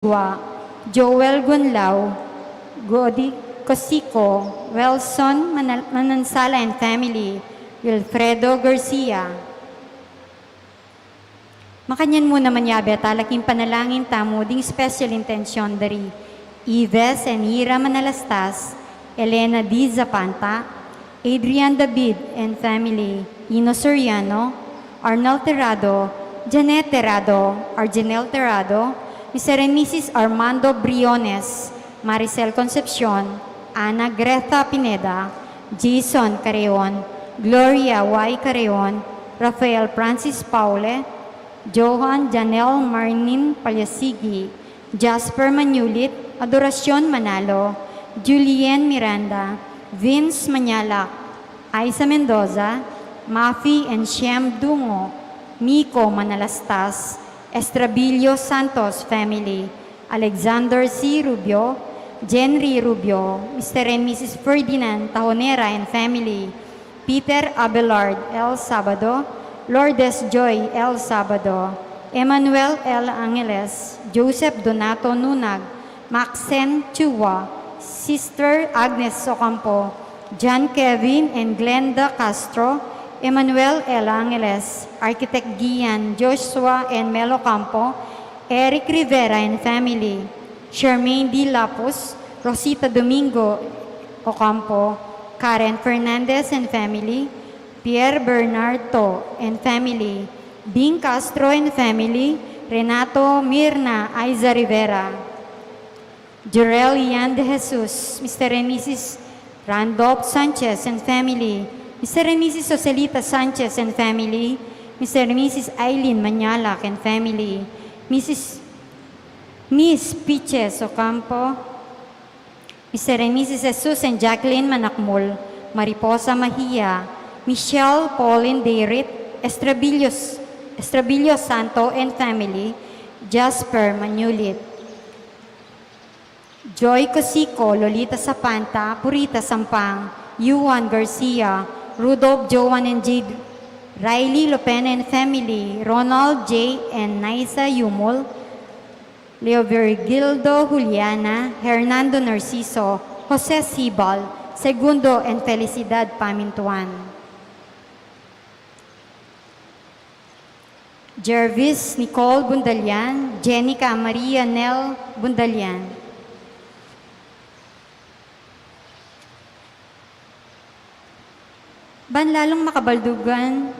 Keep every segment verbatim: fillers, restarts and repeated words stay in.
Gua, Joel Gunlao, Godi Cosico, Wilson Manal-, Manansala and family, Wilfredo Garcia. Makanyan mu naman yabe talaking panalangin tamu ding special intention dari Ives and Ira Manalastas, Elena D. Zapanta, Adrian David and family, Ino Soriano, Arnold Terrado, Janet Terrado, Arjenel Terrado, Mister and Missus Armando Briones, Maricel Concepcion, Ana Greta Pineda, Jason Carreon, Gloria Y. Carreon, Rafael Francis Paule, Johan Janel Marnin Palyasigi, Jasper Manulit, Adoracion Manalo, Julian Miranda, Vince Manyalak, Aiza Mendoza, Mafi and Shem Dungo, Miko Manalastas, Estrabilio Santos family, Alexander C. Rubio, Jenry Rubio, Mister and Missus Ferdinand Tahonera and family, Peter Abelard L. Sabado, Lourdes Joy L. Sabado, Emmanuel L. Angeles, Joseph Donato Nunag, Maxen Chua, Sister Agnes Ocampo, John Kevin and Glenda Castro, Emmanuel L. Angeles, Architect Gian Joshua and Melo Campo, Eric Rivera and family, Charmaine D. Lapus, Rosita Domingo Ocampo, Karen Fernandez and family, Pierre Bernardo and family, Bing Castro and family, Renato Mirna Aiza Rivera, Jorel Ian De Jesus, Mister and Missus Randolph Sanchez and family, Mister and Missus Joselita Sanchez and family, Mister and Missus Aileen Manyalak and family, Missus Miss Piches Ocampo, Mister and Missus Jesus and Jacqueline Manakmul, Mariposa Mahia, Michelle Pauline Dayrit, Estrabillos, Estrabillo Santo and family, Jasper Manulit, Joy Cosico, Lolita Sapanta, Purita Sampang, Yuan Garcia, Rudolph Joan and Jade, Riley Lopena and family, Ronald J. and Naisa Yumul, Leo Virgildo Juliana, Hernando Narciso, Jose Sibal, Segundo and Felicidad Pamintuan. Jervis Nicole Bundalian, Jenica Maria Nel Bundalian. Ban lalung makabaldugan,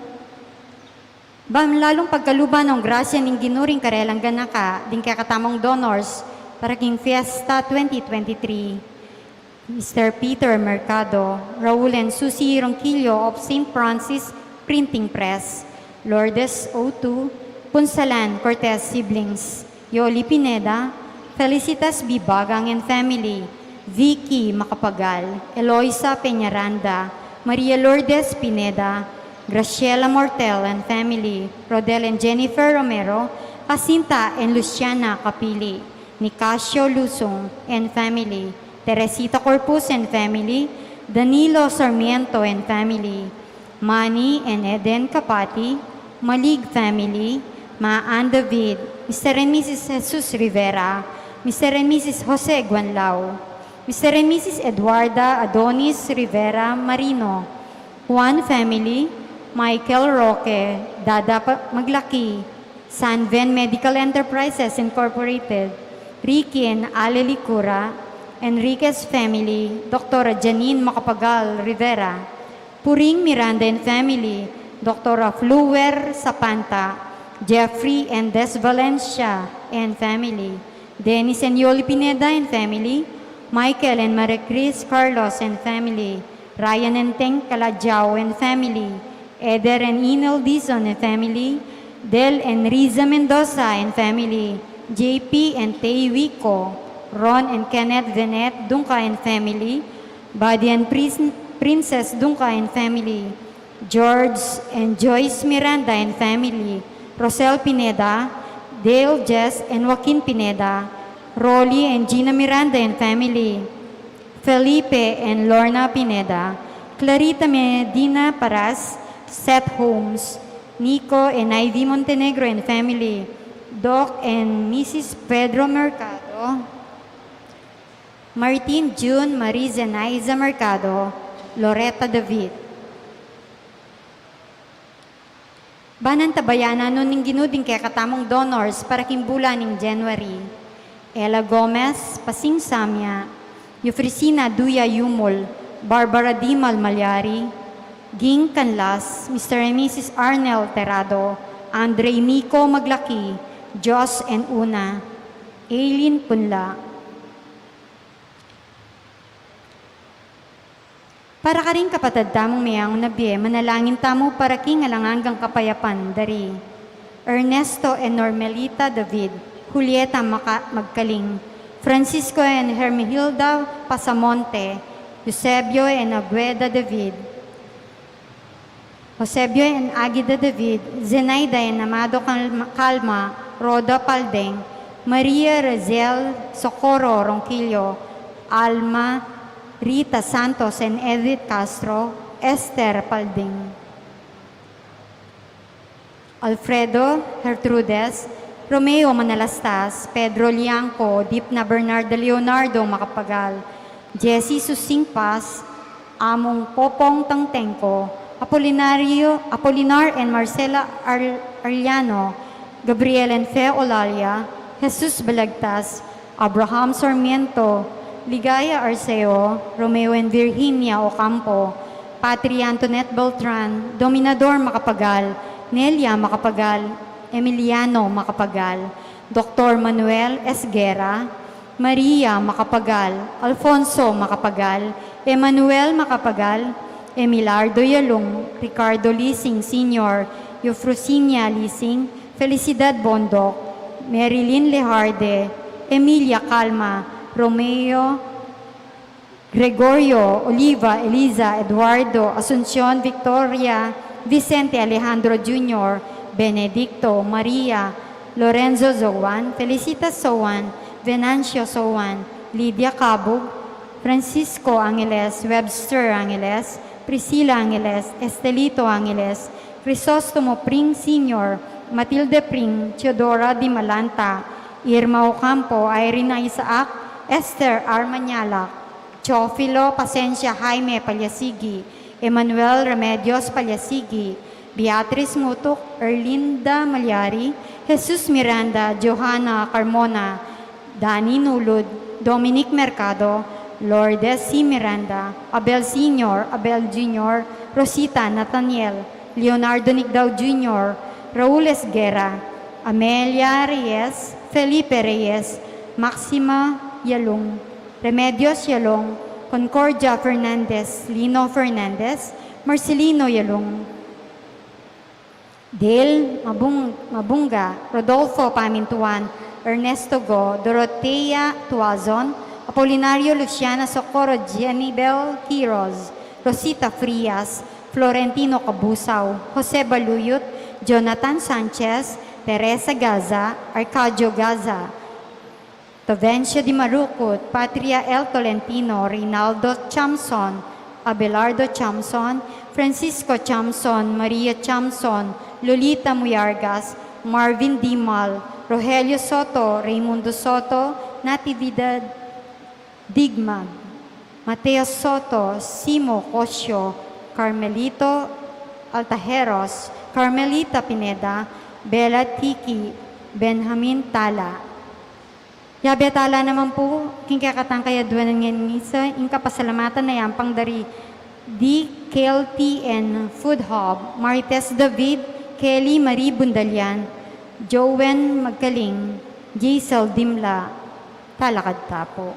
ban lalung pagkaluban ning grasya ning Ginu ring karelang ganaka, ding kekatamung donors, para king Fiesta twenty twenty-three. Mister Peter Mercado, Raul and Susie Ronquillo of Saint Francis Printing Press, Lourdes O two, Punsalan Cortez siblings, Yoli Pineda, Felicitas B. Bagang and family, Vicky Macapagal, Eloisa Peñaranda, Maria Lourdes Pineda, Graciela Mortel and family, Rodel and Jennifer Romero, Jacinta and Luciana Capili, Nicasio Lusung and family, Teresita Corpus and family, Danilo Sarmiento and family, Manny and Eden Capati, Malig family, Ma Ann David, Mister and Missus Jesus Rivera, Mister and Missus Jose Guanlao, Mister and Missus Eduarda Adonis Rivera Marino, Juan family, Michael Roque, Dada Pa-, Maglaki, Sanven Medical Enterprises Incorporated, Ricky and Ale Licura, Enriquez family, Doktora Janine Macapagal Rivera, Puring Miranda and family, Doktora Fluer Sapanta, Jeffrey and Des Valencia and family, Dennis and Yoli Pineda and family, Michael and Maria Chris Carlos and family, Ryan and Teng Calajao and family, Eder and Inel Dizon and family, Del and Riza Mendoza and family, J P and Tay Wico, Ron and Kenneth Venet Dunca and family, Buddy and Prin-, Princess Dunca and family, George and Joyce Miranda and family, Rosel Pineda, Dale, Jess and Joaquin Pineda, Rolly and Gina Miranda and family, Felipe and Lorna Pineda, Clarita Medina Paras, Seth Holmes, Nico and Ivy Montenegro and family, Doc and Missus Pedro Mercado, Martin June Marie Zenaiza Mercado, Loretta David. Ban antabayanan no ning Ginu ding kekatamung donors para king bulan ning January: Ella Gomez, Pasing Samia, Eufrosina Duya Yumul, Barbara Dimal Malyari, Ging Canlas, Mister and Missus Arnel Terrado, Andre Mico Maglaki, Josh and Una, Aileen Punla. Para karing kapatad tamung meangu na bie, manalangin tamu para king alang anggang kapayapan da ri Ernesto and Normelita David, Julieta Maca-, Magkaling, Francisco and Hermehilda Pasamonte, Eusebio and Agueda David, Eusebio and Agida David, Zenaida and Amado Calma, Calma, Rhoda Paldeng, Maria Razel Socorro Ronquillo, Alma Rita Santos and Edith Castro, Esther Paldeng, Alfredo Gertrudes, Romeo Manalastas, Pedro Lianco, Dipna Bernarda Leonardo Macapagal, Jessie Susing Paz, Among Popong Tangtengco, Apolinario, Apolinar and Marcela Ar-, Arellano, Gabriel and Fe Olalia, Jesus Balagtas, Abraham Sarmiento, Ligaya Arceo, Romeo and Virginia Ocampo, Patri Antoinette Beltran, Dominador Macapagal, Nelia Macapagal, Emiliano Macapagal, Doctor Manuel Esguerra, Maria Macapagal, Alfonso Macapagal, Emmanuel Macapagal, Emilardo Yalung, Ricardo Lising Senior, Eufrosinia Lising, Felicidad Bondoc, Marilyn Lejarde, Emilia Calma, Romeo, Gregorio, Oliva, Eliza, Eduardo, Asuncion, Victoria, Vicente Alejandro Junior, Benedicto, Maria, Lorenzo Zoan, Felicitas Zoan, Venancio Zoan, Lydia Cabug, Francisco Angeles, Webster Angeles, Priscilla Angeles, Estelito Angeles, Crisostomo Pring Senior, Matilde Pring, Teodora Dimalanta, Irma Ocampo, Irene Isaac, Esther Armaniala, Teofilo Pasencia, Jaime Palyasigi, Emmanuel Remedios Palyasigi, Beatriz Mutuk, Erlinda Malyari, Jesus Miranda, Johanna Carmona, Dani Nulud, Dominic Mercado, Lourdes C. Miranda, Abel Senior, Abel Junior, Rosita Nathaniel, Leonardo Nigdao Junior, Raul Esguerra, Amelia Reyes, Felipe Reyes, Maxima Yalung, Remedios Yalung, Concordia Fernandez, Lino Fernandez, Marcelino Yalung, Dale Mabung-, Mabunga, Rodolfo Pamintuan, Ernesto Go, Dorotea Tuazon, Apolinario Luciana Socorro, Jenny Bel Quiroz, Rosita Frias, Florentino Cabusao, Jose Baluyut, Jonathan Sanchez, Teresa Gaza, Arcadio Gaza, Tavencia Dimarucut, Patria L. Tolentino, Reynaldo Chamson, Abelardo Chamson, Francisco Chamson, Maria Chamson, Lolita Muyargas, Marvin Dimal, Rogelio Soto, Raymundo Soto, Natividad Digmag, Mateo Soto, Simo Cosio, Carmelito Altajeros, Carmelita Pineda, Bella Tiki, Benjamin Tala. Yabe tala naman pu king kekatang kayaduanan ngeni misa, ing kapasalamatan a yampang da ri D K L T N Food Hub, Marites David, Kelly Marie Bundalian, Jowen Magkaling, Jaisal Dimla. Talakad ta pu.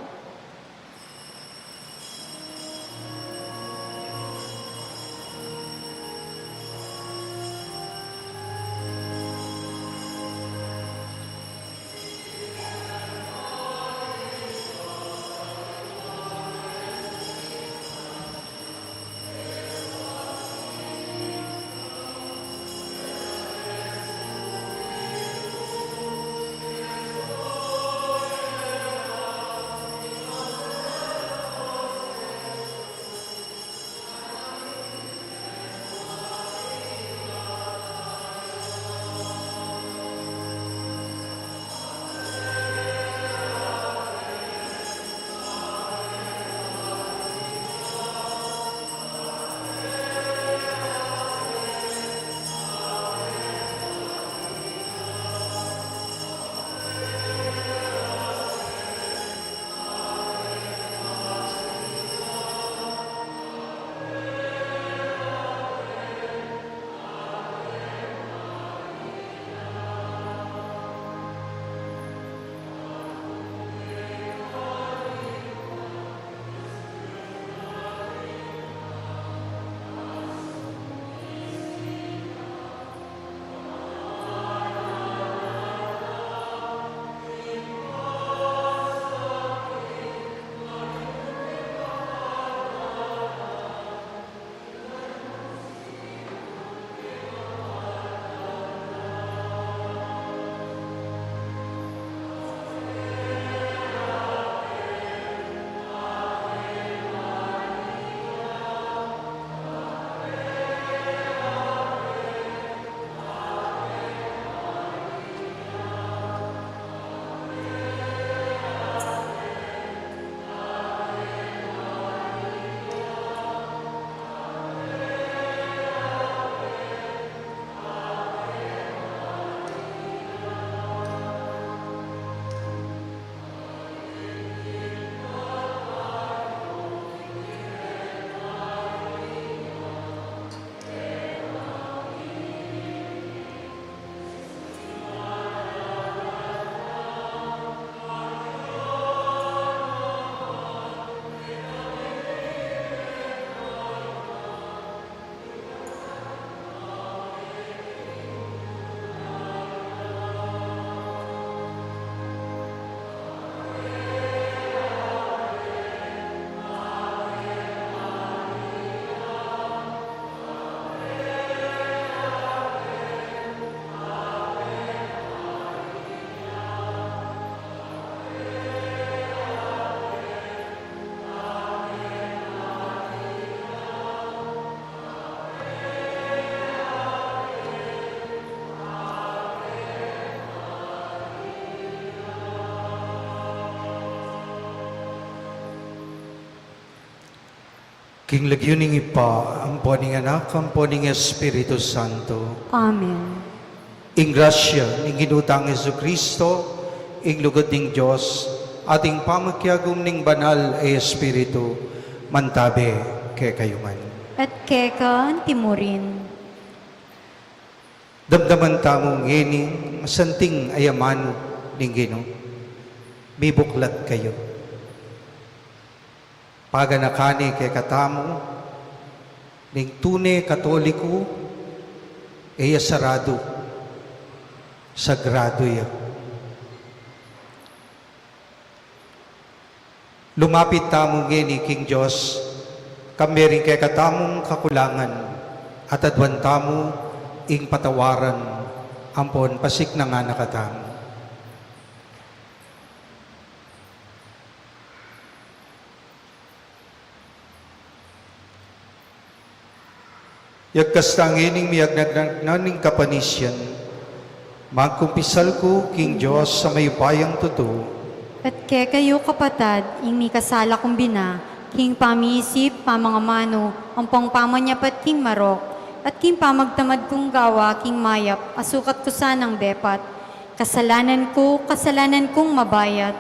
King lagyu ning Ibpa, ampo ning Anak, ampo ning Espiritu Santo. Amen. Ing grasya ning Ginu tang Jesucristo, ing lugud ning Dios, at ing pamakiagum ning Banal a Espiritu, mantabe kekayu ngan. At keka antimurin. Damdaman tamu ngeni ing masanting a amanu ning Ginu. Mibuklat kayu. Paganakan ne kekatamu ning tune Katoliko, e ya saradu, sagradu ya. Lumapit tamu ngeni king Dios, kambe ring kekatamung kakulangan, at aduan tamu ing patawaran ampon pasiknangan na katamu. Yagkas ta ngening miyagnagnan ning kapanisian, magkumpisal ku king Dios a mayupayang tutu. At kekayu, kapatad, ing mikasala kung bina, king pamiisip, pamangamanu, ampong pamanyapat king marok, at king pamagtamad kung gawa king mayap, a sukat ku sanang depat. Kasalanan ku, kasalanan kung mabayat,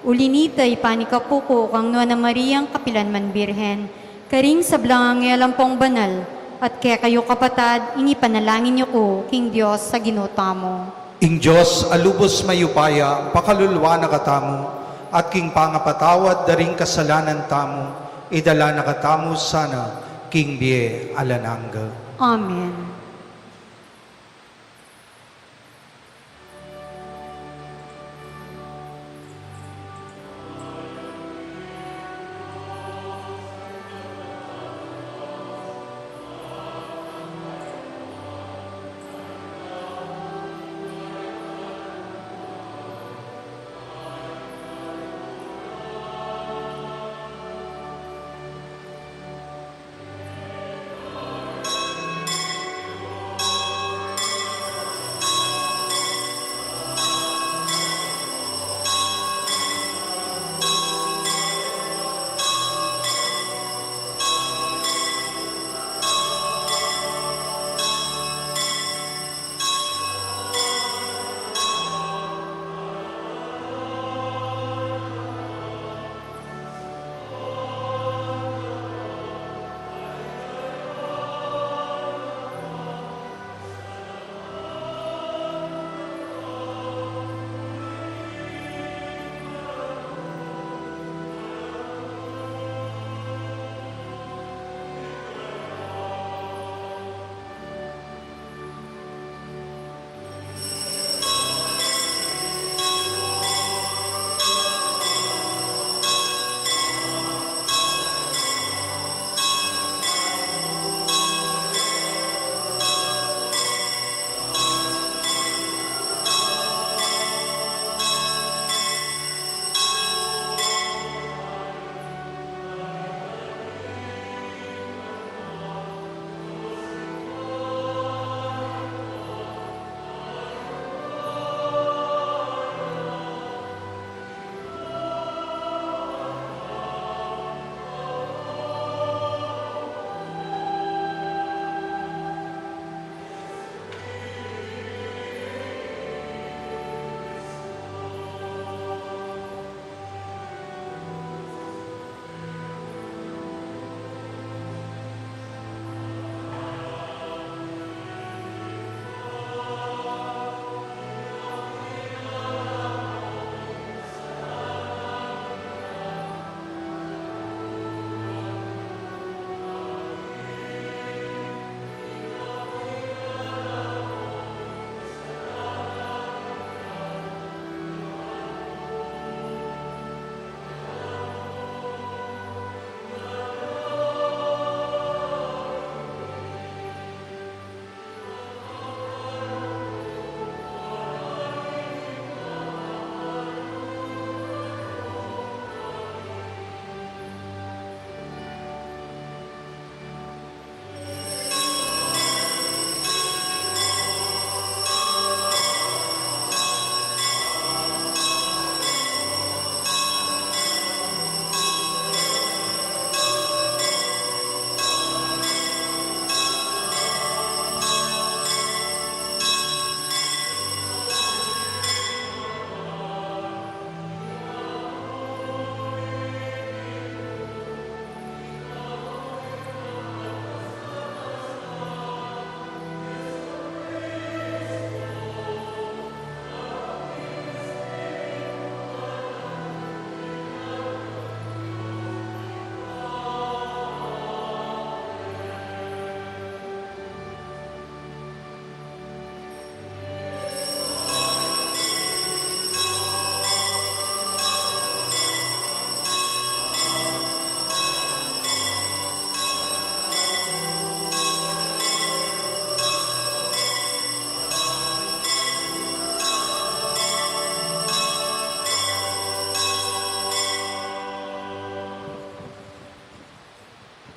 uli nita ipanikapu ku kang Nuan a Mariang kapilan man Birhen, karing sablang anghel ampong banal, at kekayu, kapatad, ing ipanalangin yu ku king Dios a Ginu tamu. Ing Dios a lubus mayupaya, pakalulwan na katamu, at king pangapatawad da ring kasalanan tamu, idala na katamu sana king bie alang angga. Amen.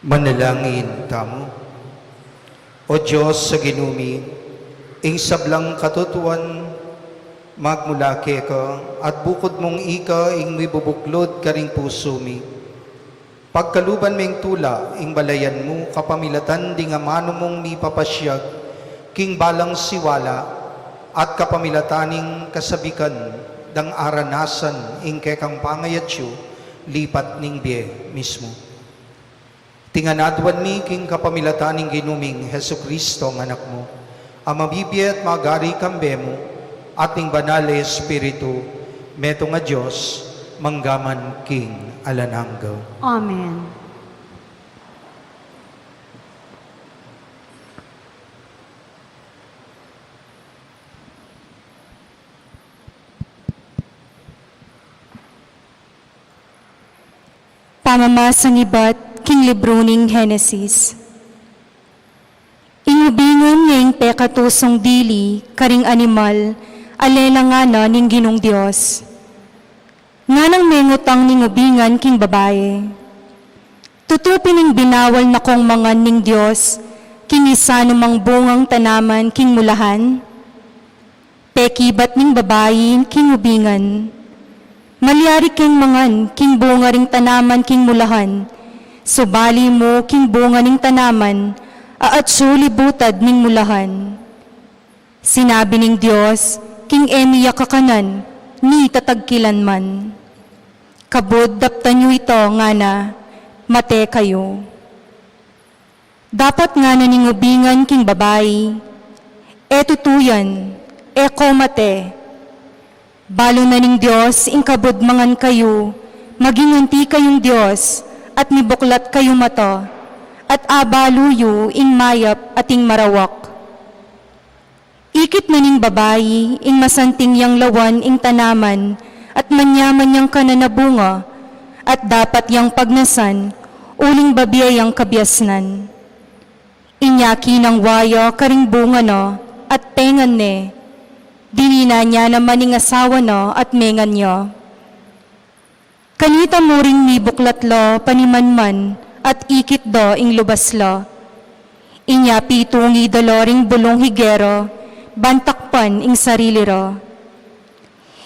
Manalangin tamu. O Dios a Ginu mi, ing sablang katutuan magmula keka, at bukud mung ika ing mibubuklud karing pusu mi. Pagkaluban meng tula ing balayan mu kapamilatan ding amanu mung mipapasyag king balang siwala, at kapamilatan ning kasabikan dang aranasan ing kekang pangayatsu lipat ning bie mismu. Iti ngan aduan mi king kapamilatan ning Ginu ming Jesucristo, a Anak mu, a mabibie at magari kambe mu, at ning Banal a Espiritu, metung a Dios, mangga man king alang angga. Amen. Pamamasang ibat king libru ning Genesis. Ing ubingan ya ing pekatusung dili karing animal a lelang na ning Ginung Dios. Nganang mengutang ning ubingan king babai, "Tutu pin ing binawal na kong mangan ning Dios king isa nu mang bungang tanaman king mulahan?" Pekibat ning babai king ubingan, "Malyari keng mangan king bunga ring tanaman king mulahan, subali mu king bunga ning tanaman a atsu libutad ning mulahan." Sinabi ning Dios, "King e mi ya kakanan, ni tatagkilan man. Kabud daptan yu ito," ngana, "mate kayu." Dapat ngana ning ubingan king babai, "E tutu yan, e ko mate. Balu na ning Dios ing kabud mangan kayu, maging anti kayung Dios, at mibuklat kayu mata, at abalu yu ing mayap at ing marawak." Ikit na ning babai ing masanting yang lawan ing tanaman at manyaman yang kanan a bunga, at dapat yang pagnasan, uling babie yang kabiasnan. Inya kinangwa ya karing bunga na, at pengan ne. Dininan ya naman ing asawa na at mengan ya. Kanita mu ring mibuklat la panimanman at ikit da ing lubas la. Inya pitungi da la ring bulung higera ban takpan ing sarili ra.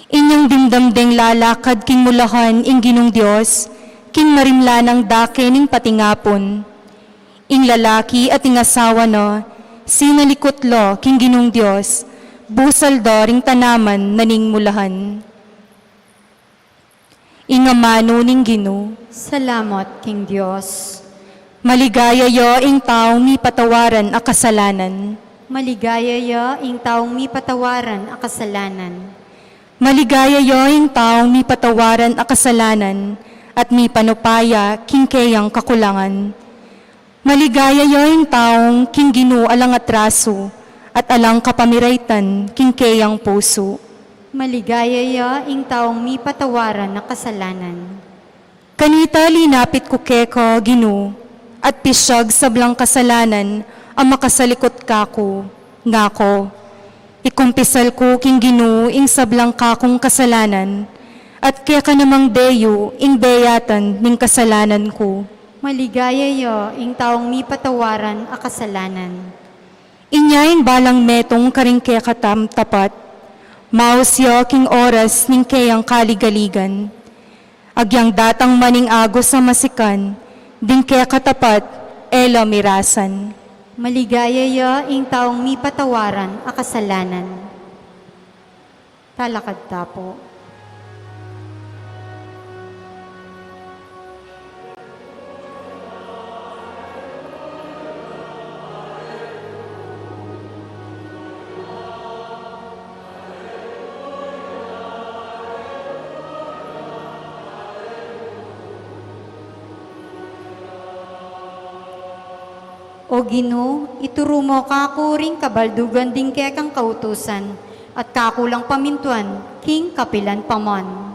Inyang dimdam deng lalakad king mulahan ing Ginung Dios king marimla nang dake ning patingapun, ing lalaki at ing asawa na sinalikut la king Ginung Dios, busal da ring tanaman na ning mulahan. Ing amanu ning Ginu. Salamat king Dios. Maligaya ya ing taung mipatawaran a kasalanan. Maligaya ya ing taung mipatawaran a kasalanan. Maligaya ya ing taung mipatawaran a kasalanan at mipanupaya king keyang kakulangan. Maligaya ya ing taung king Ginu alang atrasu at alang kapamiraitan king keyang pusu. Maligaya ya ing taung mipatawaran a kasalanan. Kanita linapit ku keka, Ginu, at pisyag sablang kasalanan a makasalikut kaku, ngaku. Ikumpisal ku king Ginu ing sablang kakung kasalanan, at keka namang deyu ing beyatan ning kasalanan ku. Maligaya ya ing taung mipatawaran a kasalanan. Inya ing balang metung karing kekatang tapat, maus ya king oras ning keyang kaligaligan. Agyang datang man ing agus a masikan, ding kekatapat e la mirasan. Maligaya ya ing taung mipatawaran a kasalanan. Talakad ta pu. O Ginu, ituru mu kaku ring kabaldugan ding kekang kautusan, at kaku lang pamintuan king kapilan pa man.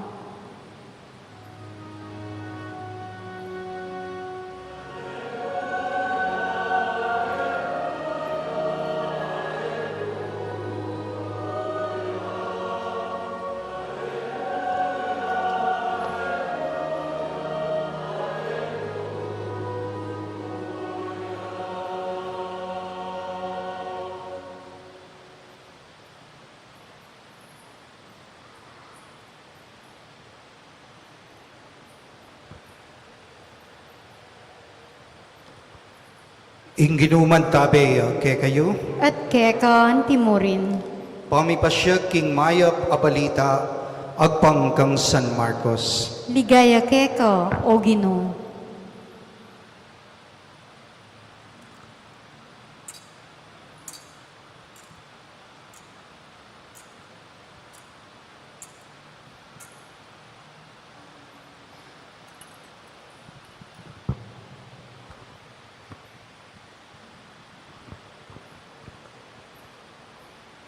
Ing Ginu mantabe ya kekayu. At keka antimurin. Pamipasiag king mayap a balita agpang kang San Marcos. Ligaya keka, O Ginu.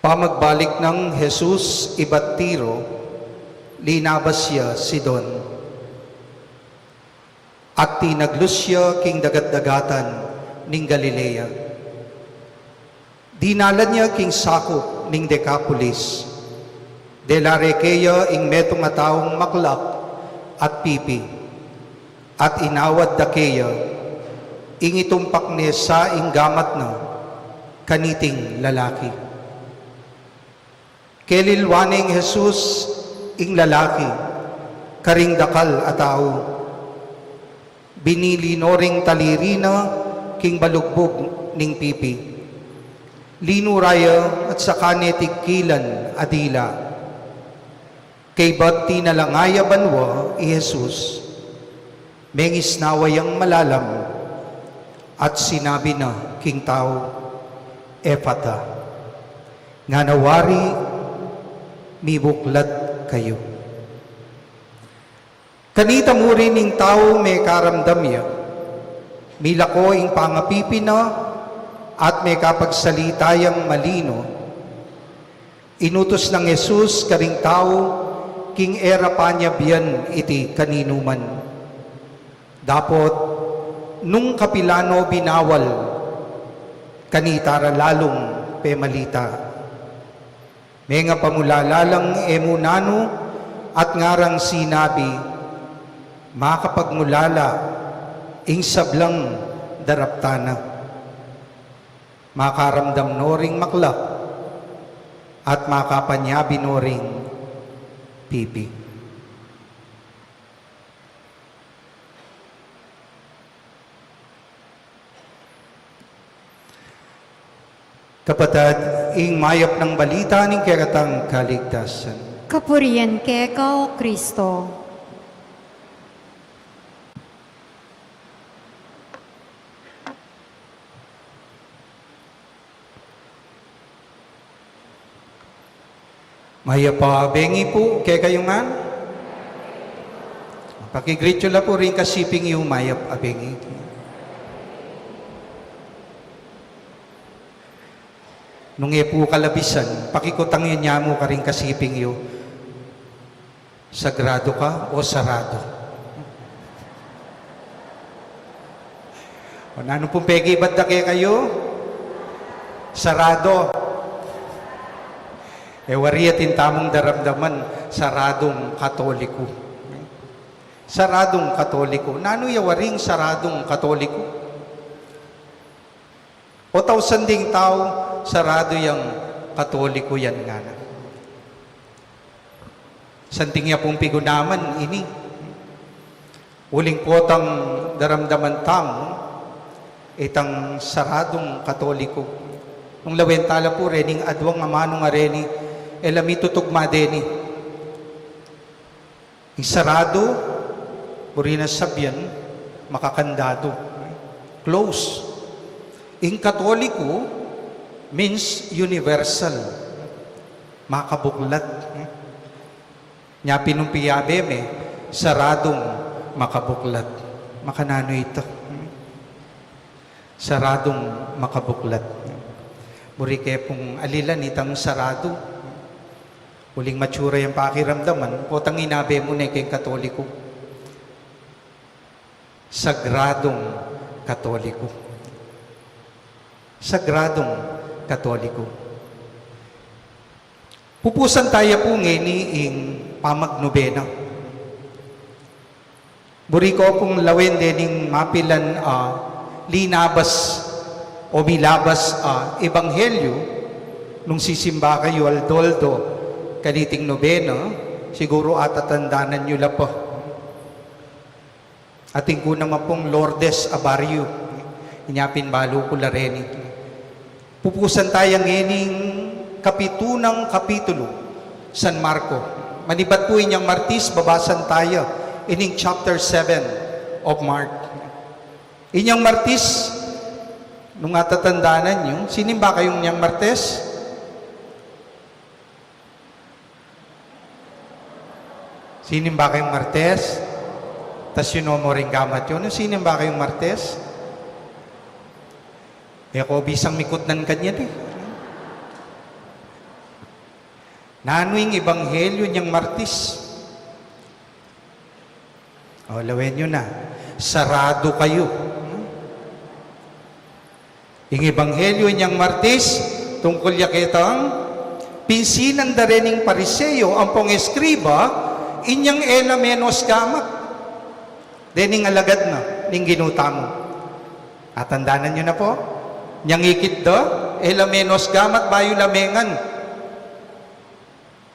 Pamagbalik nang Jesus ibat Tiro, linabas ya Sidon. At tinaglus ya king dagat-dagatan ning Galilea. Dinalan ya king sakup ning Decapolis. Dela re keya ing metung a taung maklak at pipi. At inawad da keya, ing itumpak ne sa ing gamat na kaniting lalaki. Kelilwan neng Jesus ing lalaki karing dakal a tau. Binili no ring taliri na king balugbug ning pipi. Linura ya at saka ne tigkilan a dila. Kaybat tinalanga ya banua i Jesus, mengisnawa yang malalam, at sinabi na king tau, "Efata," ngana wari, "Mibuklat kayu." Kanita mu rin ing tau mekaramdam ya, milako ing pangapipi na, at mekapagsalita yang malino. Inutus nang Jesus karing tau king e ra panyabian iti kaninuman. Dapot nung kapilan no binawal, kanita ra lalung pemalita. Mengapamulala lang e mu nanu at ngarang sinabi, "Makapagmulala ing sablang daraptan na." Makaramdam no ring maklak at makapanyabi no ring pipi. Kapatad, ing mayap nang balita ning kekatang kaligtasan. Kapurian keka, O Kristo. Mayap a bengi pu kekayu ngan. Paki-greet yu la pu ring kasiping yu, mayap a bengi. Nung e pu kalabisan, pakikutang yu ne mu karing kasiping yu. Sagrado ka o sarado? O nanu pung pegibat da kekayu? Sarado. E wari atin tamung daramdaman, saradung Katoliku. Saradung Katoliku. Nanu ya waring saradung Katoliku? O tausan ding tau, sarado yang Katoliku yan ngana. Santing ya pung pigunaman ini. Uling potang daramdaman tamu itang saradung Katoliku. Nung lawen tala pu rening aduang amanung a reni, e la mitutugma deni. Ing sarado, buri nang sabian, makakandado. Close. Ing Katoliku means universal. Makabuklat. Nya pin nung piyabe me, saradung makabuklat. Makananu ita? Saradung makabuklat. Buri ke pung alilan itang saradu. Uling matsura yang pakiramdaman, potang inabe mu ne keng Katoliku. Sagradung Katoliku. Sagradung Katoliku. Pupusan taya pu ngeni ing pamagnubena. Buri ko pung lawen dening mapilan a linabas o milabas a ebanghelyu, nung sisimba kayu aldo-aldo kaniting nobena, siguru atatandanan yu la pa. Atin ku naman pung Lourdes a Barrio. Inya pin balu ku la reni. Pupusan taya ngening kapitunang kapitulu, San Marco. Manibat pu inyang Martis, babasan taya ining chapter seven of Mark. Inyang Martis, nung atatandanan yu, sinin ba kayung inyang Martes? Sinin ba kayung Martes? Tas yu no mu ring gamat yu. Nung sinin ba kayung Martes? E ko bisang mikutnan kanyan e. Nanu ing ebanghelyo inyang Martis? O, lawen yu na. Saradu kayu. Ing ebanghelyo inyang Martis, tungkul ya ketang pinsinan da rening Pariseo ampong eskriba, inyang e la menus gamat dening alagad na ning Ginu tamu. Atandanan yu na pu, inyang ikit da, e la menus gamat bayu la mengan.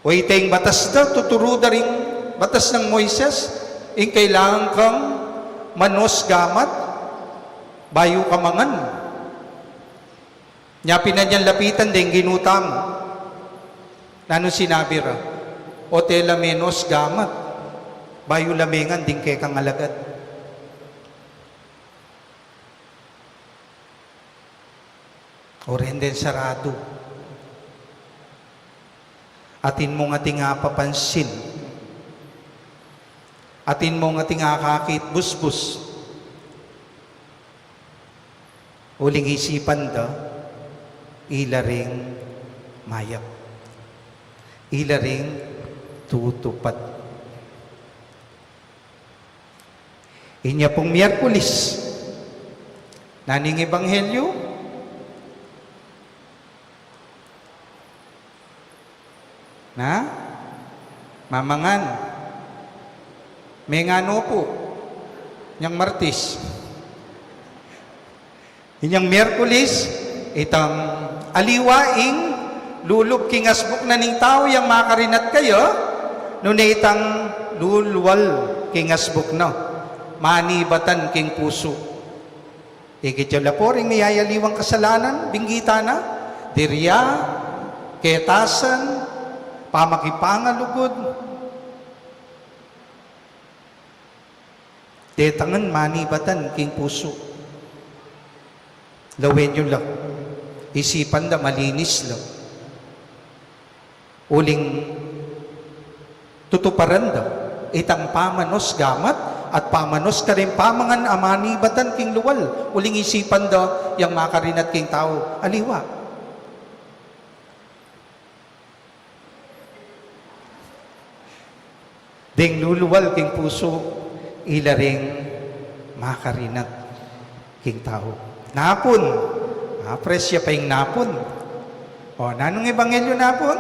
O ita ing batas da, tuturu da ring batas nang Moises, ing kailangan kang manus gamat bayu ka mangan. Inya pin inyang lapitan deng Ginu tamu. Nanu sinabi ra? O't e la menus gamat bayu la mengan ding kekang alagad. O reng deng saradu. Atin mung ating apapansin. Atin mung ating akakit busbus. Uling isipan da, ila ring mayap. Ila ring tutupad. Inya pung Miyerkules, nanu ing ebanghelyo? Na? Mamangan. Mengan no pu. Inyang Martis. Inyang Miyerkules, itang aliwa ing lulub king asbuk na ning tau yang makarinat kaya, nune itang lulwal king asbuk na, manibatan king pusu. Ikit yu la pu ring miyayaliwang kasalanan, binggitan na, dirya, ketasan, pamakipangalugud. Detang manibatan king pusu. Lawen yu la. Isipan da malinis la. Uling tutuparan da itang pamanus gamat at pamanus karing pamangan a manibatan king luwal. Uling isipan da yang makarinat king tau. Aliwa. Deng luluwal king pusu, ila ring makarinat king tau. Napun. Apresya pa ing napun. O, nanung ebanghelyo napun?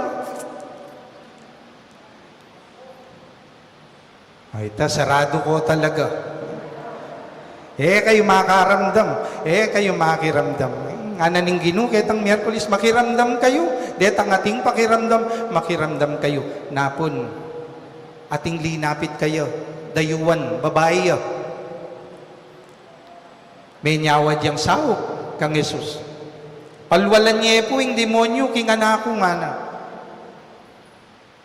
Ay, ta, saradu ko talaga. E kayu makaramdam, e kayu makiramdam. Ngana ning Ginu ketang Miyerkules, makiramdam kayu, detang ating pakiramdam, makiramdam kayu. Napun, ating linapit kaya, dayuan, babai ya. Menyawad yang saup kang Jesus. Palwalan ye pu ing demonyu king anak ku, ngana.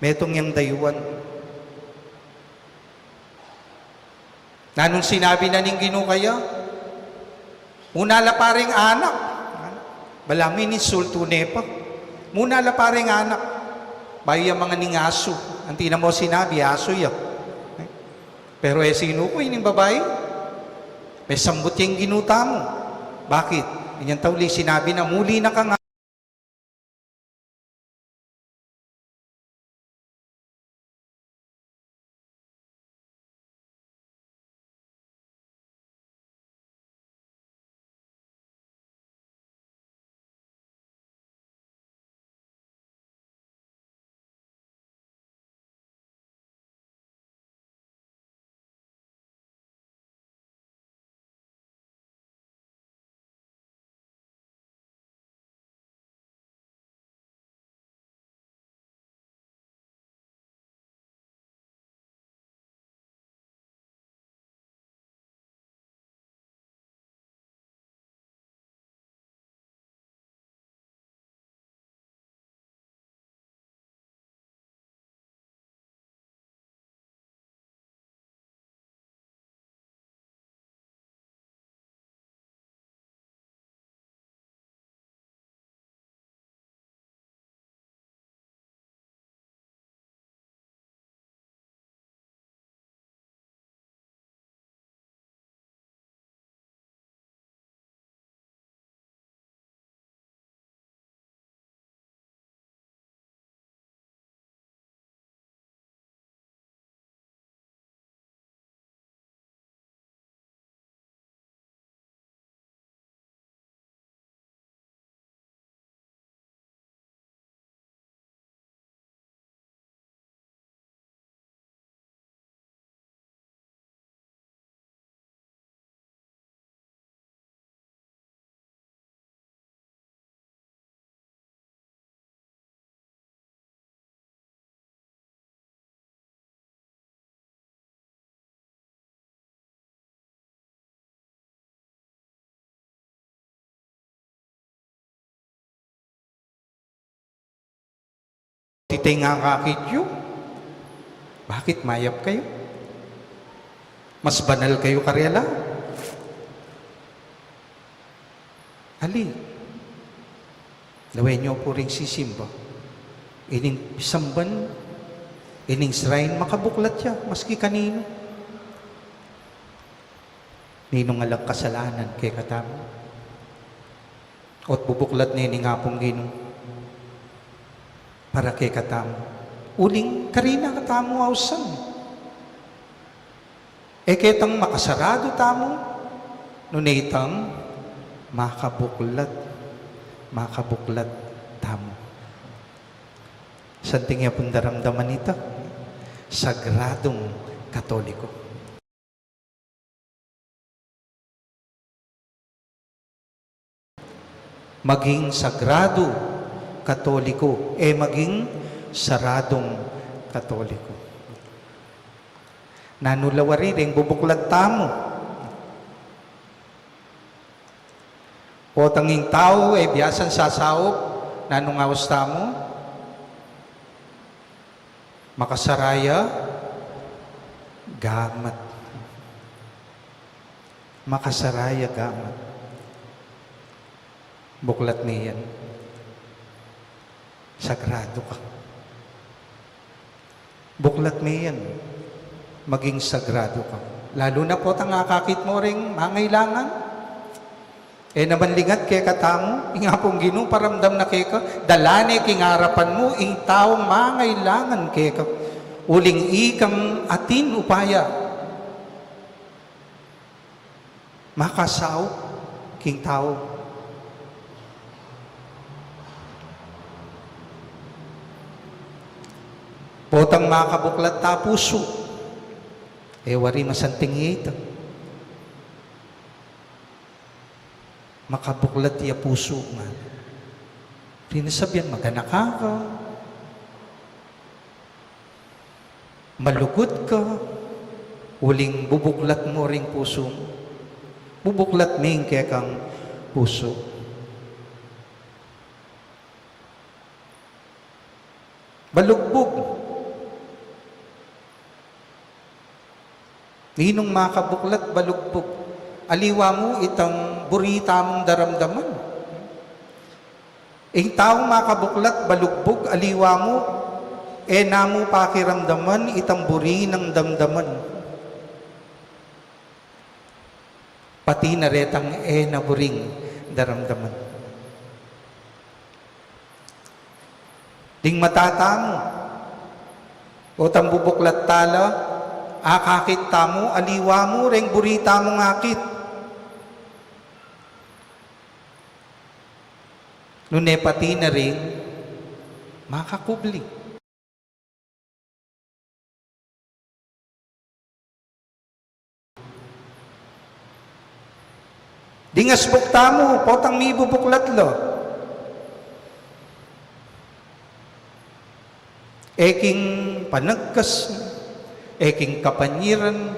Metung yang dayuan. Nanung sinabi na ning Ginu kaya? Muna la pa ring anak. Balamu ininsultu ne pa. Muna la pa ring anak. Bayu ya mangan ing asu. Anti na mu sinabi, asu ya. Pero e sinuku ining babai. Mesambut ya ing Ginu tamu. Bakit? Inyang tauli sinabi na, muli na kang Ita ing akakit yu. Bakit mayap kayu? Mas banal kayu karela? Ali, lawen yu pu ring sisimba. Ining pisamban, ining shrine, makabuklat ya, maski kaninu. Ninung alang kasalanan kekatamu, o't bubuklat ne ning Apung Ginu para kekatamu. Uling karina katamu ausan. E ketang makasaradu tamu, nune itang makabuklat, makabuklat tamu. Santing ya pung daramdaman ita, sagradung Katoliko. Maging sagradu Katoliko, e maging saradung Katoliko. Nanu la wari ring bubuklat tamu? Potang ing tau e biasan sasaup, nanung aus tamu? Makasara ya gamat. Makasara ya gamat. Buklat me yan. Sagradu ka. Buklat me yan. Maging sagradu ka. Lalu na potang akakit mu ring mangailangan. E naman lingat kekatamu, ing Apung Ginu paramdam na keka, dala ne king arapan mu ing taung mangailangan keka. Uling ikang atin upaya makasaup king tau. Potang makabuklat ta pusu, e wari masanting ita. Makabuklat ya pusu nga. Rin sabyan, maganaka ka, malugud ka, uling bubuklat mu ring pusu mu. Bubuklat me ing kekang pusu. Balugbug. Ninung makabuklat balugbug? Aliwa mu itang buri tamung daramdaman. Ing taung makabuklat balugbug, aliwa mu, e na mu pakiramdaman itang buri nang damdaman. Pati na retang e na buring daramdaman. Ding mata tamu, potang bubuklat tala, akakit tamu, aliwa mu reng buri tamung akit. Nune pati na ring makakubli. Ding asbuk tamu, potang mibubuklat la, e king panagkas, e king kapanyiran,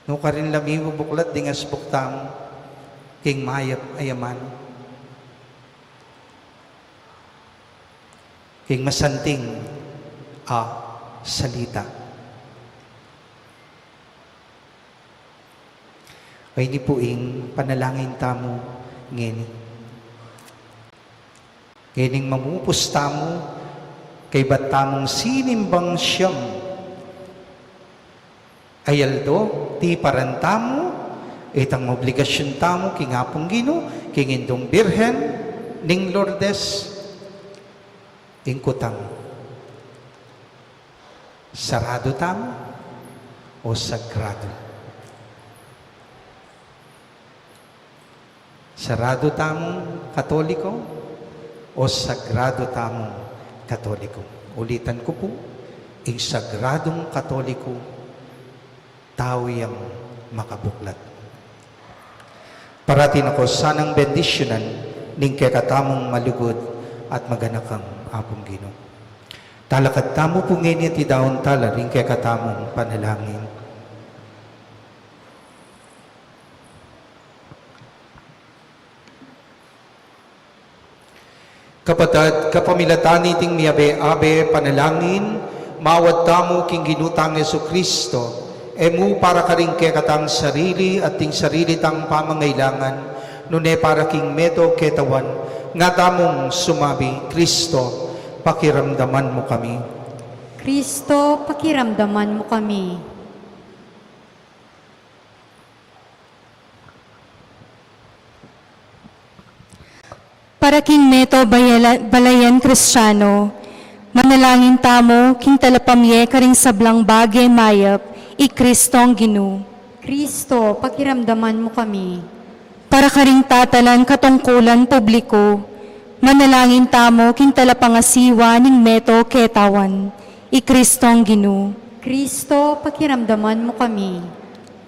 nukarin la mibubuklat ding asbuk tamu king mayap a amanu, king masanting a salita. Ay, ini pu ing panalangin tamu ngeni. Ngening mamupus tamu, kaybat tamung sinimbang siyam a aldo, tiparan tamu itang obligasyun tamu king Apung Ginu, king Indung Birhen ning Lourdes. Ing kutang, saradu tamu o sagradu? Saradu tamung Katoliko o sagradu tamung Katoliko? Ulitan ku pu, ing sagradung Katoliko, tau yang makabuklat. Parati na ko sanang bendisyunan ning kekatamung malugud at maganakang Apung Ginu. Talakad tamu pu ngeni at idaun tala ring kekatamung panalangin. Kapatad, kapamilatan niting miabe-abe panalangin, mawad tamu king Ginu tang Jesucristo, e mu para karing kekatang sarili at ding sarili tang pamangailangan, nune para king meto ketawan, nga tamung sumabi, Kristo, pakiramdaman mu kami. Kristo, pakiramdaman mu kami. Para king meto bayala-, balayan Kristiano, manalangin tamu king talapamye karing sablang bage mayap, i Kristong Ginu. Kristo, pakiramdaman mu kami. Para karing tatalan katungkulan publiku, manalangin tamu king talapangasiwa ning meto ketawan, i Kristong Ginu. Kristo, pakiramdaman mu kami.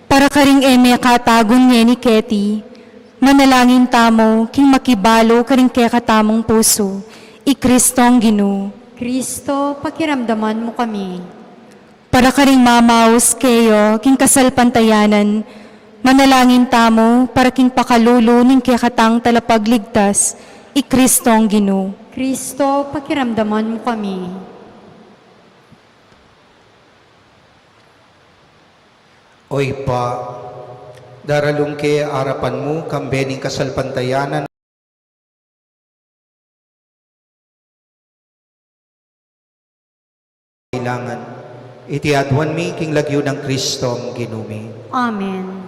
Para karing e me katagun ngeni keti, manalangin tamu king makibalu karing kekatamung pusu, i Kristong Ginu. Kristo, pakiramdaman mu kami. Para karing mamaus keyo king kasalpantayanan, manalangin tamu para king pakalulu ning kekatang talapagligtas, i Kristong Ginu. Kristo, pakiramdaman mu kami. O Ibpa, daralung ke arapan mu kambe ning kasalpantayanan, kailangan. Iti aduan mi king lagyu nang Kristong Ginu mi. Amen.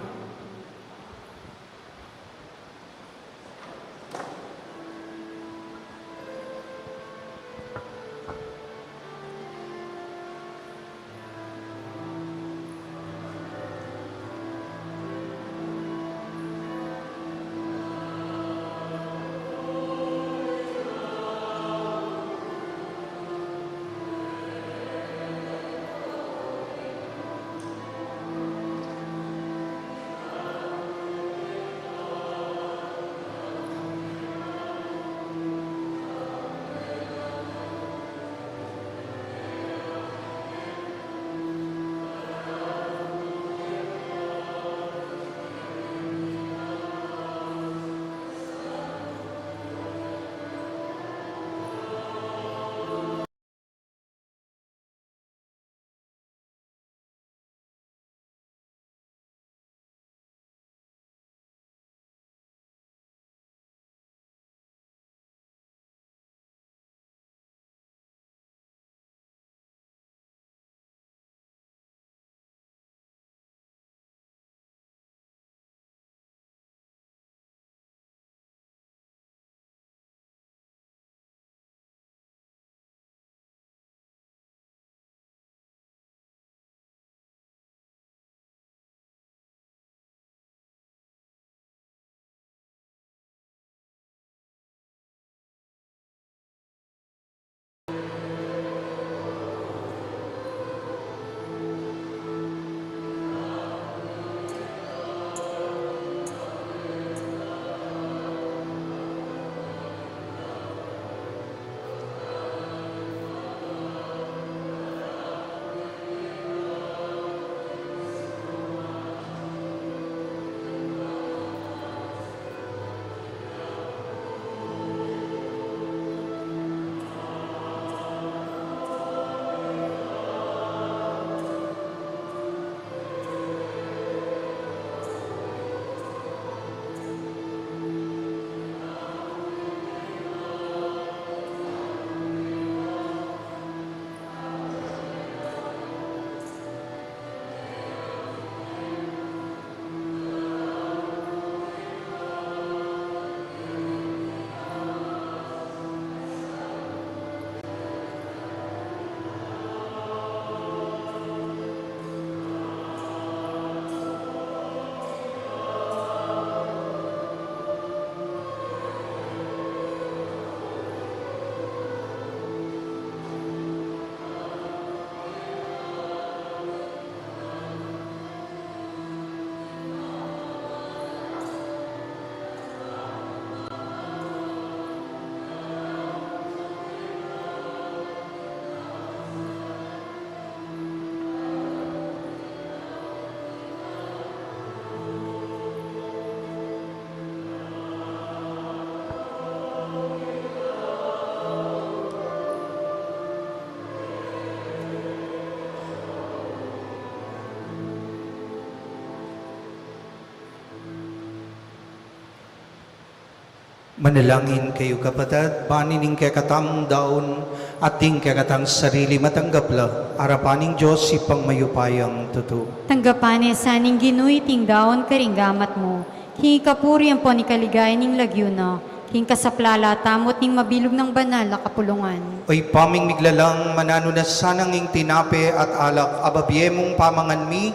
Manalangin kayu, kapatad, ban ing kekatamung daun at ding kekatang sarili matanggap la arapan ning Dios Ibpang mayupayang tutu. Tanggapan na sa ning Ginu iting daun karing gamat mu, king kapurian ampon king kaligayan ning lagyu na, king kasaplalan tamu at ning mabilug nang banal a kapulungan. O Ibpa ming miglalang, mananu na sanang ing tinape at alak a bibie mung pamangan mi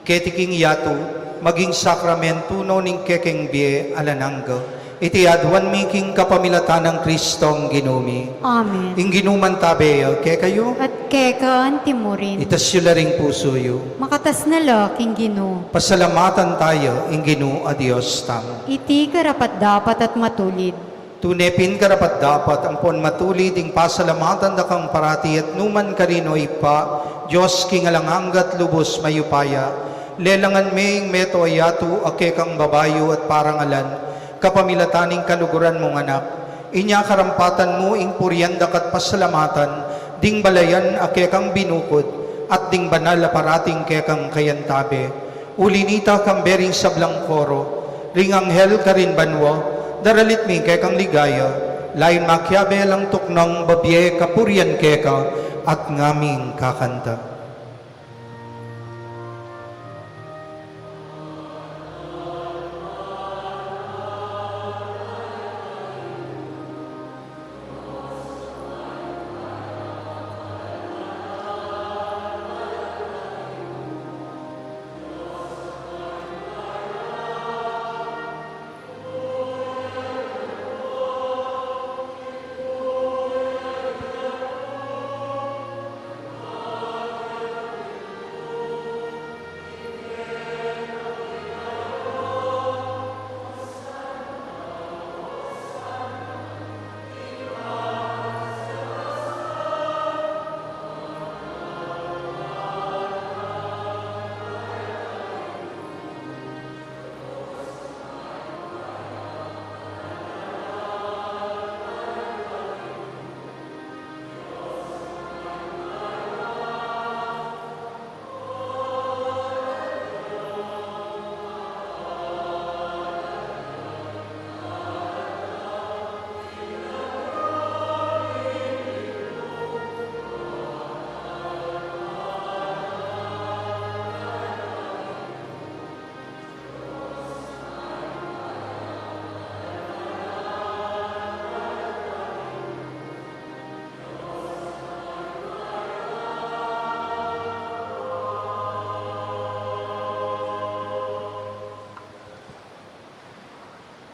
keti king yatu, maging sakramentu no ning kekeng bie alang angga. Iti aduan mi king kapamilatan nang Kristong Ginu mi. Amen. Ing Ginu mantabe ya kekayu. At keka antimurin. Itas yu la ring pusu yu. Makatas na la king Ginu. Pasalamatan taya ing Ginu a Dios tamu. Iti karapat-dapat at matulid. Tune pin karapat-dapat ampon matulid ing pasalamatan da kang parati at nukarin man, o Ibpa, Dios king alang angga at lubus mayupaya. Lelangan me ing mabilug a yatu a kekang babayu at parangalan, kapamilatan ning kaluguran mung Anak. Inya karampatan mu ing purian da ka at pasalamatan ding balayan a kekang binukud at ding banal a parating kekang kayantabe. Uli nita, kambe ring sablang koro ring anghel karin banua, daralit mi ing kekang ligaya, lain makiabe lang tuknang bibie kapurian keka at ngaming kakanta.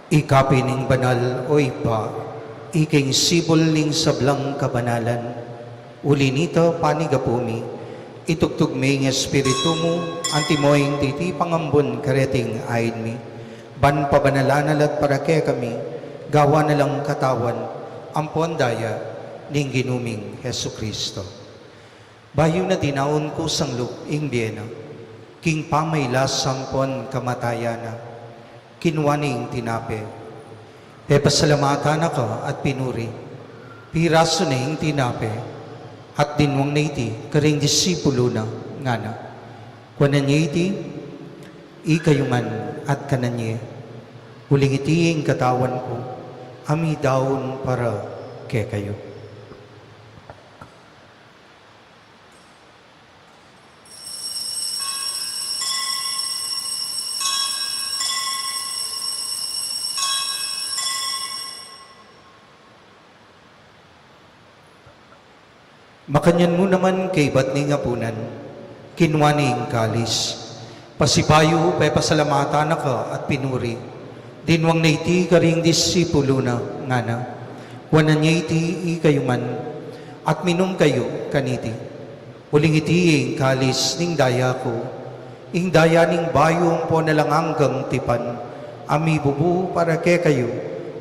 Ika pin ing banal, o Ibpa, ika ing sibul ning sablang kabanalan. Uli nita, panyawad mi, itubud me ing Espiritu mu, antimo ing titipang ambun kareting ain mi, ban pabanalan na la at para kekami, gawan na lang katawan ampon daya ning Ginu ming Jesucristo. Bayu na dinaun kusang lub ing bie na, king pamagkasakit ampon kamatayan na, kinua ne ing tinape, pepasalamatan na ka at pinuri, pirasu ne ing tinape, at dinwang ne iti karing disipulu na, ngana: Kuanan ye iti, ikayu ngan at kanan ye, uling iti ing katawan ku, a midaun para kekayu. Makanyan mu naman kaybat ning apunan, kinua ne ing kalis, pasibayu pepasalamatan na ka at pinuri, dinwang ne iti karing disipulu na, ngana: Kuanan ye iti, ikayu ngan, at minum kayu kaniti. Uling iti ing kalis ning daya ku, ing daya ning bayu ampon alang anggang tipan, a mibubu para kekayu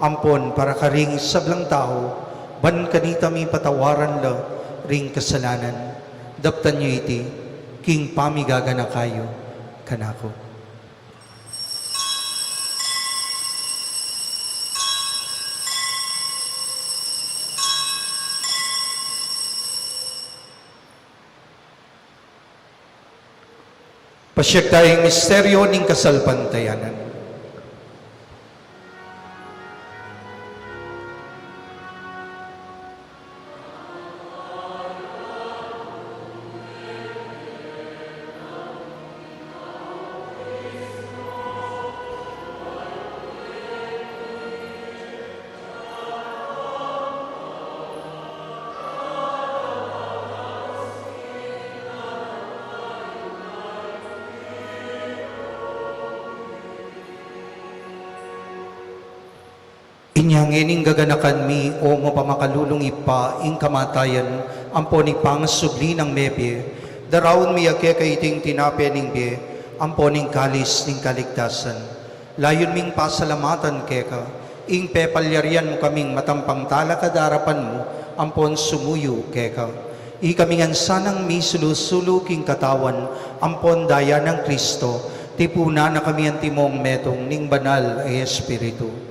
ampon para karing sablang tau, ban kanita mipatawaran la ring kasalanan. Daptan yu iti king pamiganaka yu kanaku. Pasiag taya ing misteryu ning kasalpantayanan. Inya ngening gaganakan mi, o mapamakalulung Ibpa, ing kamatayan ampon ing pangasubli nang mebie, daraun mi keka iting tinape ning bie ampon ing kalis ning kaligtasan. Layun ming pasalamatan keka ing pepalyarian mu kaming matampang talakad king arapan mu ampon sumuyu keka. Ikami ngan sanang misulu-sulu king katawan ampon daya nang Kristo, tipunan na kami antimong metung ning Banal a Espiritu.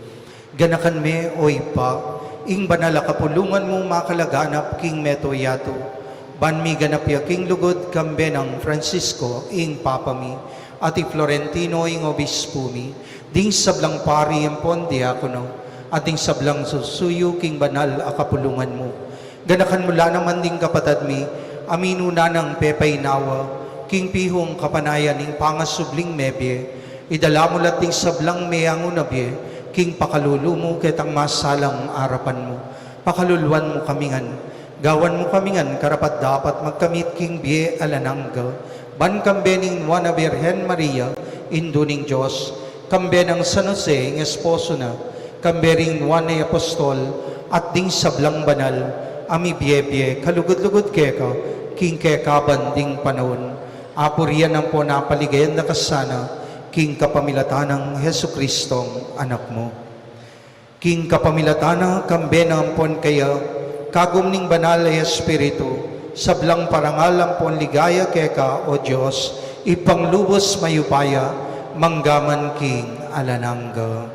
Ganakan me, o Ibpa, ing banal a kapulungan mu makalaganap king mabilug a yatu, ban miganap ya king lugud kambe nang Francisco, ing Papa mi, at i Florentino, ing Obispu mi, ding sablang pari ampon diakono, at ding sablang susuyu king banal a kapulungan mu. Ganakan mu la naman ding kapatad mi a minuna nang pepainawa king pihung kapanayan ning pangasubling mebie. Idala mu la ding sablang meangu na bie king pakalulu mu ketang masalang arapan mu. Pakaluluan mu kami ngan, gawan mu kami ngan karapat-dapat magkamit king bie alang angga, ban kambe ning Nuan a Birhen Maria, Indu ning Dios, kambe nang San Jose, ing esposo na, kambe ring Nuan a Apostol, at ding sablang banal a mibie-bie kalugud-lugud keka king kekaban ding panaun. Apurian ampon apaligayan da ka sana king kapamilatan nang Jesucristong Anak mu. King kapamilatan na, kambe na ampon kaya, kagum ning Banal a Espiritu, sablang parangal ampon ligaya keka, o Dios, Ibpang lubus mayupaya, mangga man king alang angga.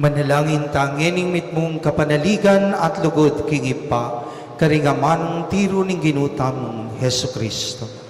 Manalangin ta ngening mitmung kapanaligan at lugud king Ibpa, karing amanung tiru ning Ginu tamung Jesucristo.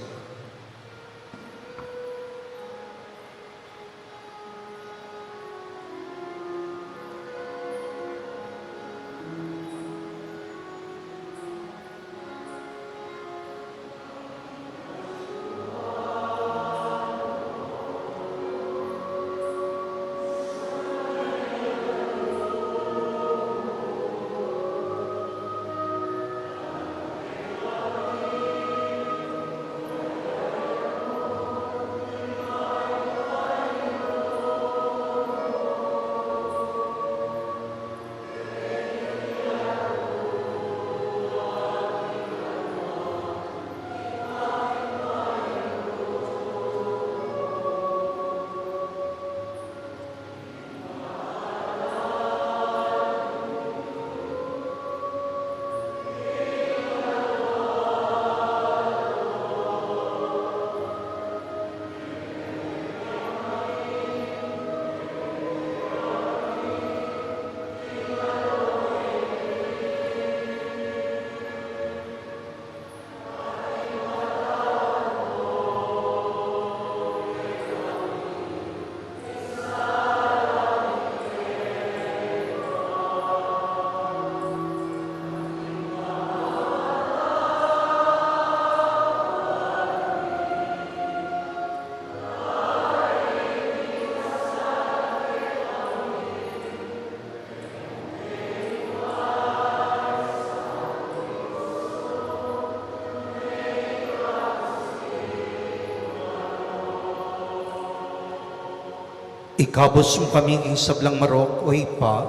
Ikabus mu kami king sablang marok, o Ibpa,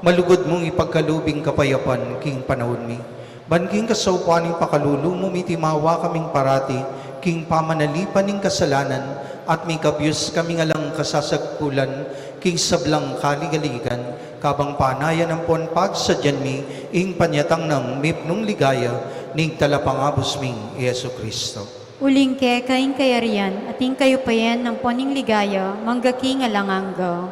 malugud mung ipagkalub ing kapayapan king panaun mi. Ban king kasaupan ning pakalulu mu, mitimawa kaming parati king pamanalipan ning kasalanan, at mikabyus kaming alang kasasagkulan king sablang kaligaligan, kabang panayan ampon pagsadyan mi ing panyatang nang mipnung ligaya ning Talapangabus ming Jesucristo. Uling keka ing kayarian, at ing kayupayan, ampon ing ligaya, mangga king alang angga.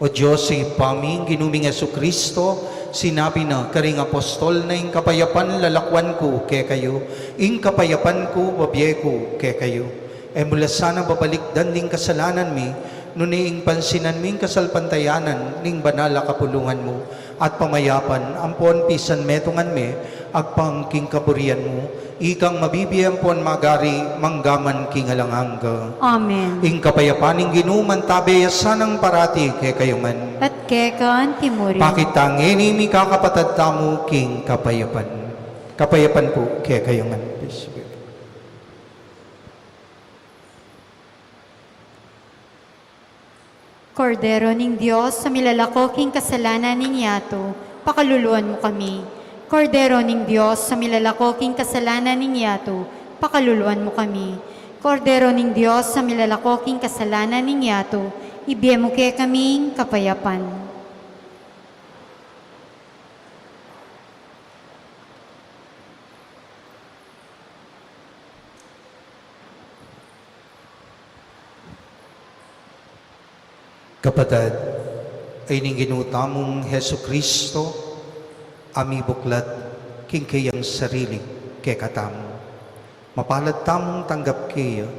O Dios, Ibpa mi, ing Ginu ming Jesucristo, sinabi na karing apostol na, "Ing kapayapan lalakwan ku kekayu, ing kapayapan ku babie ku kekayu." E mu la sana babalikdan ding kasalanan mi, nune ing pansinan mi ing kasalpantayanan ning banal a kapulungan mu, at pamayapan ampon pisanmetungan me, Agpang king kaburian mu, ikang mabibie ampon magari, mangga man king alang angga. Amen. Ing kapayapan ning Ginu mantabe ya sanang parati kekayu ngan. At keka antimurin. Pakit ta ngeni mikakapatad tamu king kapayapan. Kapayapan pu kekayu ngan. Kordero ning Dios, a milalako king kasalanan ning yatu, pakaluluan mu kami. Kordero ning Dios, a milalako king kasalanan ning yatu, pakaluluan mu kami. Kordero ning Dios, a milalako king kasalanan ning yatu, ibie mu kekami ing kapayapan. Kapatad, ayni ning Ginu tamung Jesucristo, a mibuklat king keyang sarili kekatamu. Mapalad tamung tanggap keya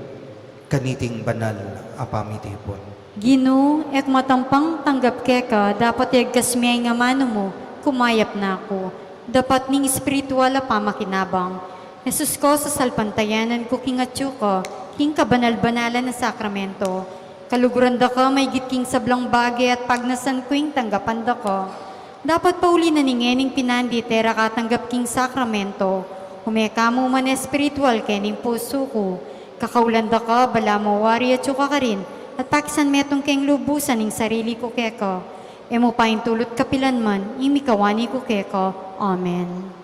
kaniting banal a pamitipun. Ginu, e ku matampang tanggap keka dapot yagkas me ing amanu mu, kumayap na ku. Dapat ning espiritual a pamakinabang. Jesus ku, sasalpantayanan ku king atyu ka king kabanal-banalan a sakramento. Kaluguran da ka maigit king sablang bage at pagnasan ku ing tanggapan da ka. Dapat pauli na ning ngening pinandit e ra ka tanggap king sakramento, ume ka mu man espiritual kening pusu ku. Kakaulan da ka, balamu wari atyu ka karin, at pakisan metung keng lubusan ing sarili ku keka. E mu paintulut kapilan man ing mikawani ku keka. Amen.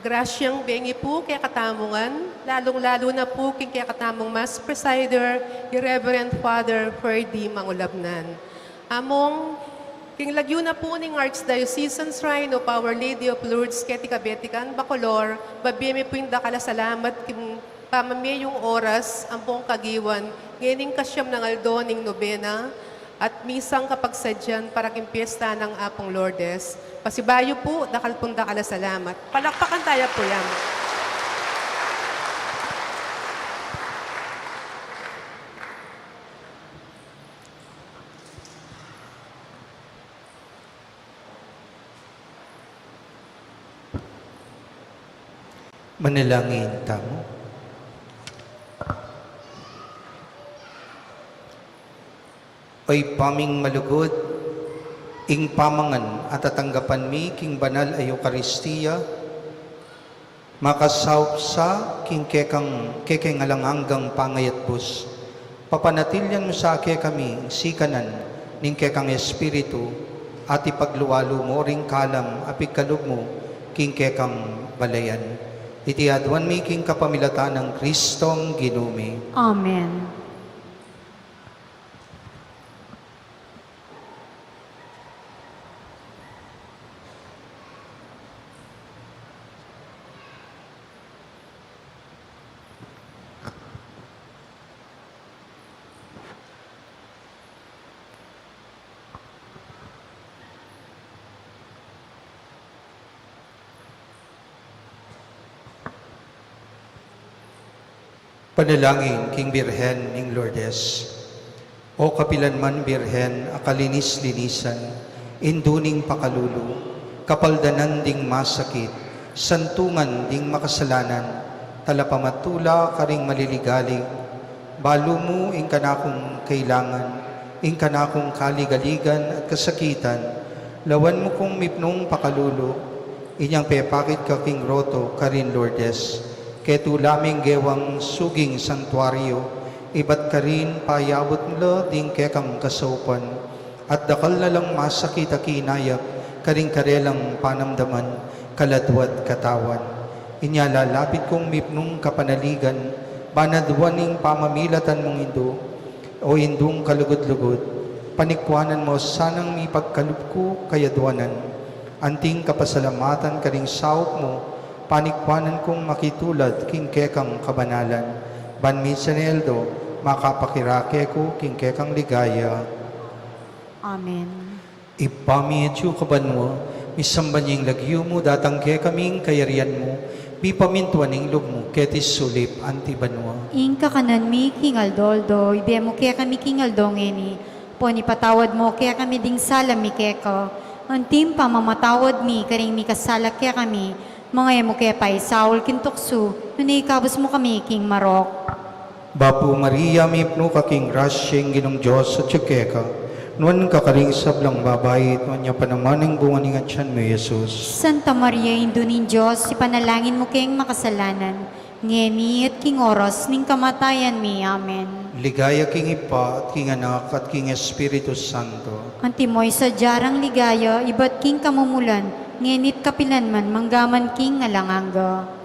Grasyang bengi pu kekatamu ngan, lalung-lalu na pu king kekatamung Mass Presider, i Reverend Father Ferdy Mangulabnan. Among, king lagyu na pu ning Archdiocesan Shrine of Our Lady of Lourdes keti Kabetikan, Bacolor, babie mi pu ing dakal a salamat king pamamie yung oras ampong kagiwan ngening kasyam nang aldo ning nobena at misang kapagsadyan para king piyesta nang Apung Lourdes. Pasibayu pu, dakal pung dakal a salamat. Palakpakan taya pu yan. Manalangin tamu. O Ibpa ming malugud, ing pamangan a tatanggapan mi king banal a Eukaristia, makasaup sa king kekang, kekeng alang anggang pangayatbus. Papanatilian mu sa kekami ing sikanan ning kekang Espiritu, at ipagluwalu mu ring kalam a pigkalub mu king kekang balayan. Iti aduan mi king kapamilatan nang Kristong Ginu mi. Amen. Panalangin king Birhen ning Lourdes. O kapilan man Birhen a kalinis-linisan, indu ning pakalulu, kapaldanan ding masakit, santungan ding makasalanan, talapamatula karing maliligalig, balu mu ing kanakung kailangan, ing kanakung kaligaligan at kasakitan, lawan mu kung mipnung pakalulu, inyang pepakit ka king groto karin Lourdes, ketula ming gewang suging santuario, ibat karin payabut mu la ding kekang kasaupan, at dakal na lang masakit a kinayap karing karelang panamdaman, kaladwa't katawan. Inya lalapit kung mipnung kapanaligan, ban aduan ing pamamilatan mung indu, O Indung kalugud-lugud, panikwanan mu sanang mipagkalub ku kayaduanan. Anting kapasalamatan karing saup mu, panikwanan kung makitulad king kekang kabanalan. Ban minsan aldo, makapakirake ku king kekang ligaya. Amen. Ibpa mi atsu ka banua, misamban ya ing lagyu mu, datang kekami ing kayarian mu, mipamintuan ing lub mu, keti sulip anti banua. Ing kakanan mi king aldo-aldo, ibie mu kekami king aldo ngeni, ampon ipatawad mu kekami ding sala mi keka, anti ing pamamatawad mi karing mikasala kekami, manga e mu ke paisaul king tuksu, nune ikabus mu kami king marok. Bapu Maria, mipnu ka king grasya, ing Ginung Dios atyu keka. Nuan ka karing sablang babai, at nuan ya pa naman ing bunga ning atyan mu, Jesus. Santa Maria, Indu ning Dios, ipanalangin mu keng makasalanan, ngeni at king oras ning kamatayan mi. Amen. Ligaya king Ibpa, at king Anak, at king Espiritu Santo. Antimo ing sadya rang ligaya, ibat king kamumulan, ngeni at kapilan man, mangga man king alang angga.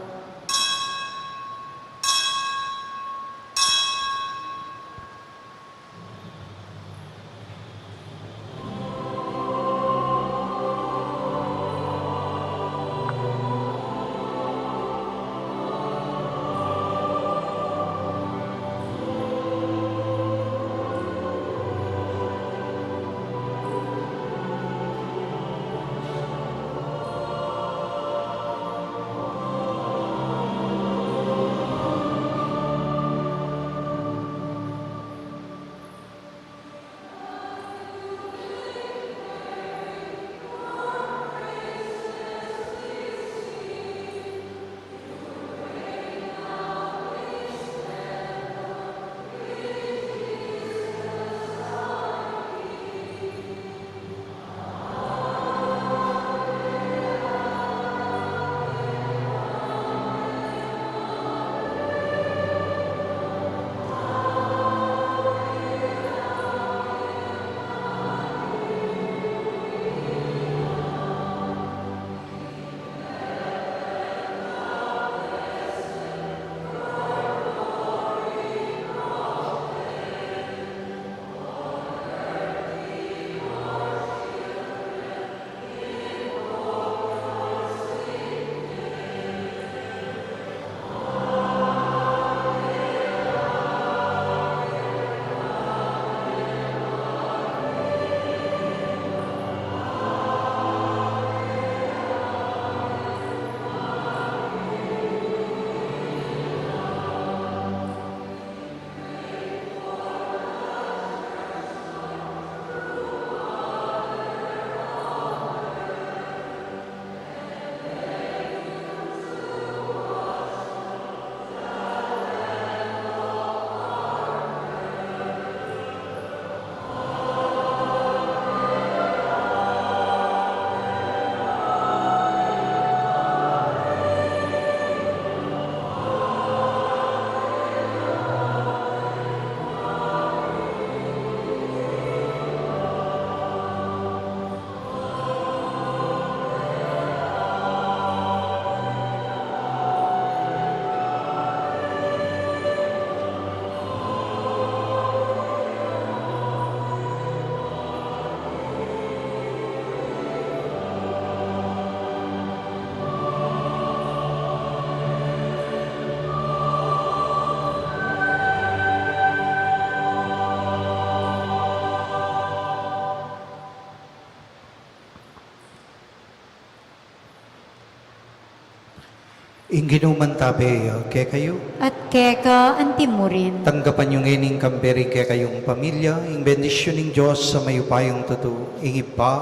Ing Ginu mantabe ya kekayu. At keka antimurin. Tanggapan yu ngeni ing kambe ring kekayung pamilya, ing bendisyun ning Dios a mayupayang tutu, ing Ibpa,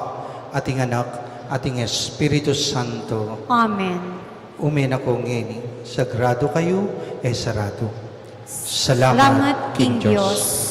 at ing Anak, at ing Espiritu Santo. Amen. Ume na ko ngeni, sagrado kayu, e sarado. Salamat king Dios.